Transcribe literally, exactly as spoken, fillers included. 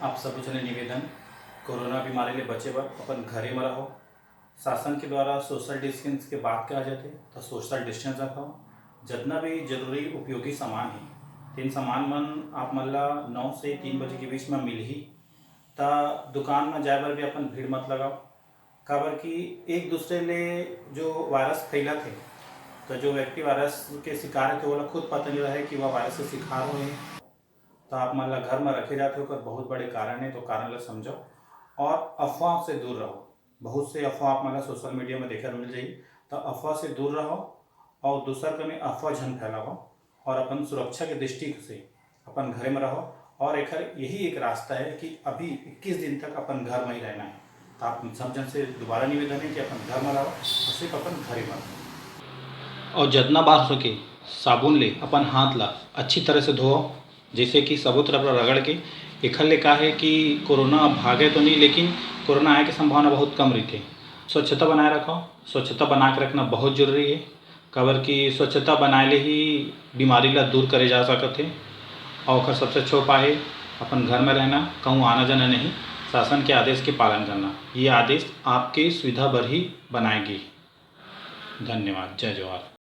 आप सबो झन ले निवेदन, कोरोना बीमारी ले बचे बर अपन घरे म रहो। शासन के द्वारा सोशल डिस्टेंस के बात कहा जाथे, त सोशल डिस्टेंस रखो। जतना भी जरूरी उपयोगी सामान हे, तेन सामान मन आप मन ला नौ से तीन बजे के बीच म मिलही। त दुकान म जाए बर भी अपन भीड़ मत लगाओ, काबर कि एक दूसरे ले जो वायरस फैलत हे, त जो व्यक्ति वायरस के शिकार हे, त ओला खुद पता नहीं रहे कि वह वायरस के शिकार होए हे। त आप मन ला घर म रखे जाथे, ओकर बहुत बड़े कारण हे, तो कारण ला समझो और अफवाह से दूर रहो। बहुत से अफवाह आप मन ला सोशल मीडिया में देखे मिल जाही, त अफवाह से दूर रहो और दूसर कने अफवाह झन फैलाओ और अपन सुरक्षा के दृष्टि से अपन घरे में रहो। और एकर यही एक रास्ता है कि अभी इक्कीस दिन तक अपन घर में ही रहना है। तो आप सब जन से दोबारा निवेदन है कि अपन घर में रहो और सिर्फ अपन घरे में रहो। और जतना बार हो सके, साबुन ले अपन हाथ ला अच्छी तरह से धोओ, जैसे कि सबो तरफ ला रगड़ के। एखर ले का है कि कोरोना भागे तो नहीं, लेकिन कोरोना आए के संभावना बहुत कम रहिथे। स्वच्छता बनाए रखो, स्वच्छता बना के रखना बहुत जरूरी है, काबर कि स्वच्छता बनाए ले ही बीमारी ला दूर करे जा सकत हे। और ओखर सबसे अच्छा उपाय है अपन घर में रहना, कहूँ आना जाना नहीं, शासन के आदेश के पालन करना। ये आदेश आपके सुविधा बर ही बनाए गे। धन्यवाद। जय जोहार।